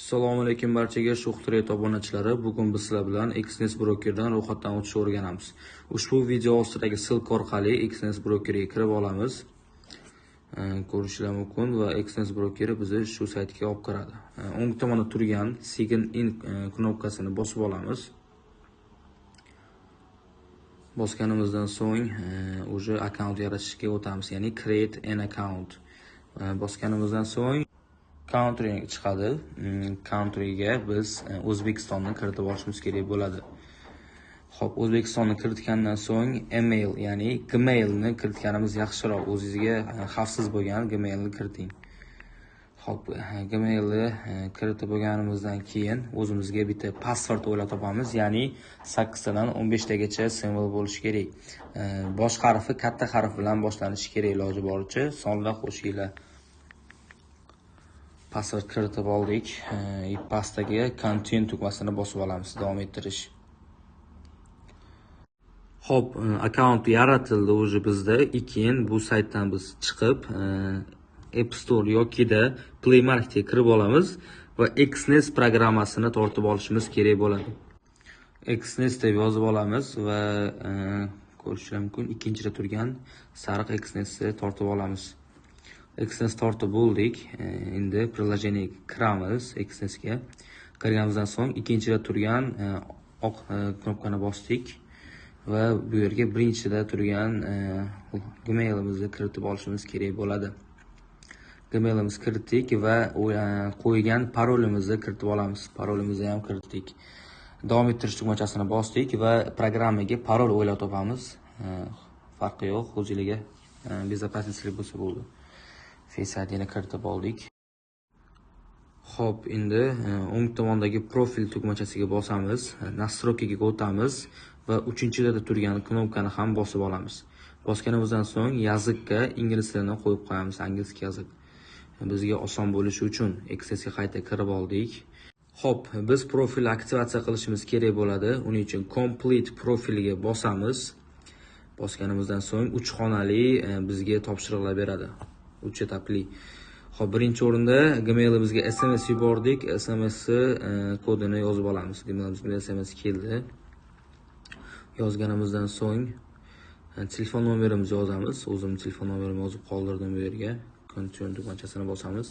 Assalomu alaykum barchaga Sho'x Trade obunachilari. Bugun biz sizlar bilan Exness brokerdan ro'yxatdan o'tishni o'rganamiz. Ushbu video ostidagi ссылка orqali Exness brokeriga kirib olamiz. Ko'rishlar mumkin va Exness brokeri bizni shu saytga olib kiradi. O'ng tomonda turgan Sign in knopkasini bosib olamiz. Bosganimizdan so'ng уже akkaunt yaratishga o'tamiz, ya'ni create an account. Bosganimizdan so'ng country chiqadi. Countryga biz O'zbekistonni kiritib olishimiz kerak bo'ladi. Xo'p, O'zbekistonni kiritgandan so'ng email, ya'ni Gmailni kiritganimiz yaxshiroq. O'zingizga xavfsiz bo'lgan Gmailni kiriting. Xo'p, Gmailni kiritib bo'lganimizdan keyin o'zimizga bitta password o'ylab topamiz, ya'ni 8 tadan 15 tagacha simvol bo'lishi kerak. Bosh harfi katta harf bilan boshlanishi kerak, iloji boricha sonlar qo'shinglar. Password kiritib oldik. Pastdagi continue tugmasini bosib olamiz, davom ettirish. Xo'p, akkaunt yaratildi уже bizda. Keyin bu saytdan biz chiqib App Store yokida Play Marketga kirib olamiz va Exness programmasini tortib olishimiz kerak bo'ladi. Exness deb yozib olamiz va ko'rishlar mumkin, ikkinchida turgan sariq Exnessni tortib olamiz. Exness tortib bo'ldik. Endi приложение kiramiz Exnessga. Kirganimizdan so'ng ikkinchida turgan oq knopkani bosdik va bu yerga birinchida turgan Gmailimizni kiritib olishimiz kerak bo'ladi. Gmailimizni kiritdik va qo'ygan parolimizni kiritib olamiz. Parolimizni ham kiritdik. Davom ettirish tugmachasini bosdik va programmaga parol o'ylab topamiz. Farqi yo'q, o'zingizga bezopasностьlik bo'lsa bo'ldi. Face IDni kiritib oldik. Xo'p, endi o'ng tomondagi profil tugmachasiga bosamiz, настройкаga o'tamiz va uchinchida turgan knopkani ham bosib olamiz. Bosganimizdan so'ng языкка ingliz tilini qo'yib qo'yamiz, angliy язык. Bizga oson bo'lishi uchun Exnessga qayta kirib oldik. Xo'p, biz profil aktivatsiya qilishimiz kerak bo'ladi. Uning uchun complete profilga bosamiz. Bosganimizdan so'ng 3 xonali bizga topshiriqlar beradi. 3 etapli. Xo'p, birinchi o'rinda Gmail'imizga SMS yubordik. SMS kodini yozib olamiz. Gmail'imizga SMS keldi. Yozganimizdan so'ng telefon nomerimizni yozamiz. O'zim telefon nomerimni yozib qoldirdim bu yerga. Continue tugmachasini bosamiz.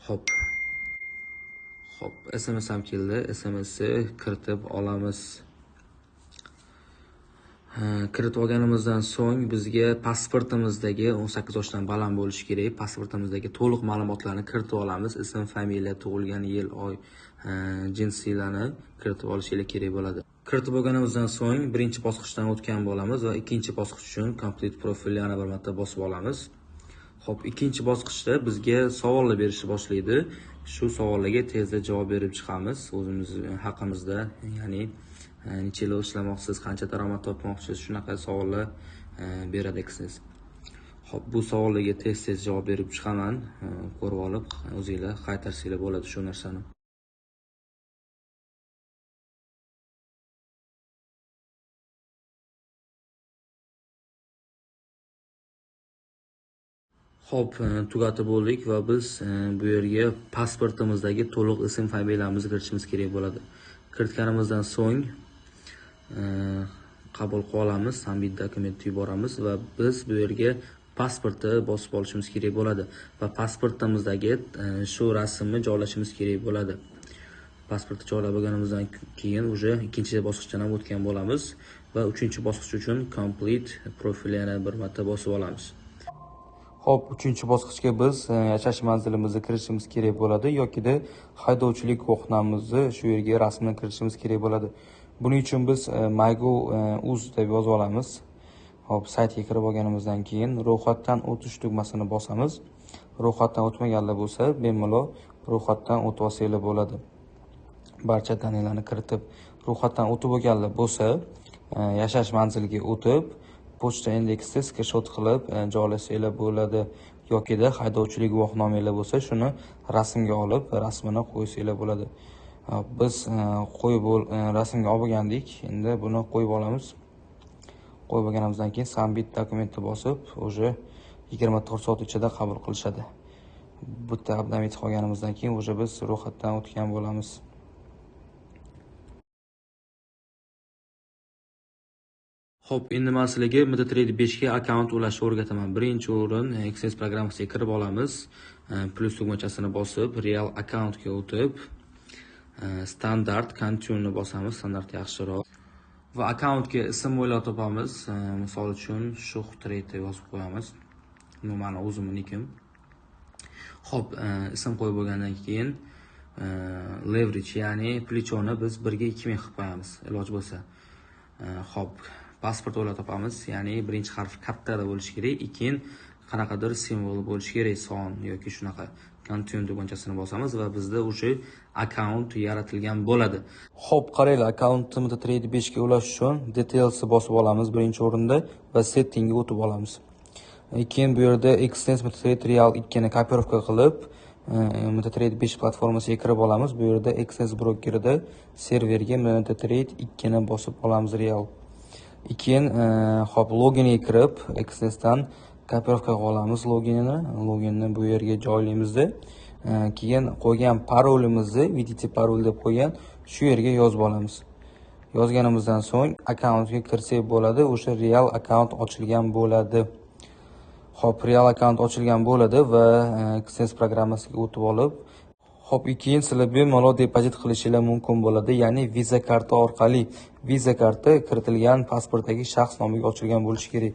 Xo'p. Xo'p, SMS ham keldi. SMSni kiritib olamiz. Kiritib olganimizdan so'ng bizga pasportimizdagi 18 yoshdan baland bo'lishi kerak. Pasportimizdagi to'liq ma'lumotlarni kiritib olamiz. Ism, familiya, tug'ilgan yil, oy, jinsiylarni kiritib olishingiz kerak bo'ladi. Kiritib olganimizdan so'ng birinchi bosqichdan o'tgan bo'lamiz va ikkinchi bosqich uchun complete profilni yana bir marta bosib olamiz. Xo'p, ikkinchi bosqichda bizga savollar berishni boshlaydi. Shu savollarga tezda javob berib chiqamiz o'zimiz haqimizda, ya'ni necha yil ishlamoqchisiz, qancha daromad topmoqchisiz, shunaqa savollar beradi Exness. Xo'p, bu savollarga tez-tez javob berib chiqaman, ko'rib olib o'zingizlar qaytarsanglar bo'ladi shu narsani. Xo'p, tugatib bo'ldik va biz bu yerga pasportimizdagi to'liq ism, familiyamizni kiritishimiz kerak bo'ladi. Kiritganimizdan so'ng qabul qilib olamiz, submit dokumentni yuboramiz va biz bu yerga pasportni bosib olishimiz kerak bo'ladi va pasportimizdagi shu rasmni joylashimiz kerak bo'ladi. Pasportni joylab bo'lganimizdan keyin уже ikkinchi bosqichdan ham o'tgan bo'lamiz va uchinchi bosqich uchun complete profil yana bir marta bosib olamiz. Xo'p, uchinchi bosqichga biz yashash manzilimizga kirishimiz kerak bo'ladi yokida haydovchilik guvohnomamizni shu yerga rasmini kiritishimiz kerak bo'ladi. Buning uchun biz MyGov.uz deb yozib olamiz. Xo'p, saytga kirib olganimizdan keyin ro'yxatdan o'tish tugmasini bosamiz. Ro'yxatdan o'tmaganlar bo'lsa, bemalol ro'yxatdan o'tib olsanglar bo'ladi. Barcha danalarni kiritib, ro'yxatdan o'tib olganlar bo'lsa, yashash manziliga o'tib, pochta indeksni skrinshot qilib joylasanglar bo'ladi yokida haydovchilik guvohnomanglar bo'lsa, shuni rasmga olib, rasmini qo'ysanglar bo'ladi. Biz qo'yib rasmga olib olgandik. Endi buni qo'yib olamiz. Qo'yib olganimizdan keyin submit dokumentni bosib, уже 24 soat ichida qabul qilishadi. Bitta обновить qilganimizdan keyin уже biz ro'yxatdan o'tgan bo'lamiz. Xo'p, endi men sizlarga MetaTrader 5 ga akkaunt ulashni o'rgataman. Birinchi o'rin Exness programmasiga kirib olamiz. Plus tugmachasini bosib, real akkauntga o'tib, standart continue bosamiz, standart yaxshiroq. Va akkauntga ism o'ylab topamiz. Misol uchun Shuh Trade deb yozib qo'yamiz. Bu meni o'zimnikim. Xo'p, ism qo'yib bo'lgandan keyin leverage, ya'ni plechoni biz 1 ga 2000 qilib qo'yamiz, iloji bo'lsa. Xo'p, pasport o'ylab topamiz, ya'ni birinchi harf katta bo'lishi kerak, keyin qanaqadir simvol bo'lishi kerak, son yoki shunaqa. Continue tugmachasini bosamiz va bizda o'sha akkaunt yaratilgan bo'ladi. Xo'p, qaranglar, akkauntni MetaTrader 5 ga ulash uchun detailsni bosib olamiz birinchi o'rinda va settingga o'tib olamiz. Keyin bu yerda Exness MetaTrader Real 2 ni kopirovka qilib, MetaTrader 5 platformasiga kirib olamiz. Bu yerda Exness brokerida serverga MetaTrader 2 ni bosib olamiz Real. Keyin hop, loginga kirib, Exnessdan kopirovka qilib olamiz loginini. Loginni bu yerga joylaymizda. Keyin qo'ygan parolimizni, VDT parol deb qo'ygan, shu yerga yozib olamiz. Yozganimizdan so'ng akkauntga kirsak bo'ladi, o'sha real akkaunt ochilgan bo'ladi. Xo'p, real akkaunt ochilgan bo'ladi va Exness programmasiga o'tib olib, xo'p, keyin sizlar bemalol depozit qilishinglar mumkin bo'ladi, ya'ni Visa karta orqali. Visa karta kiritilgan pasportdagi shaxs nomiga ochilgan bo'lishi kerak.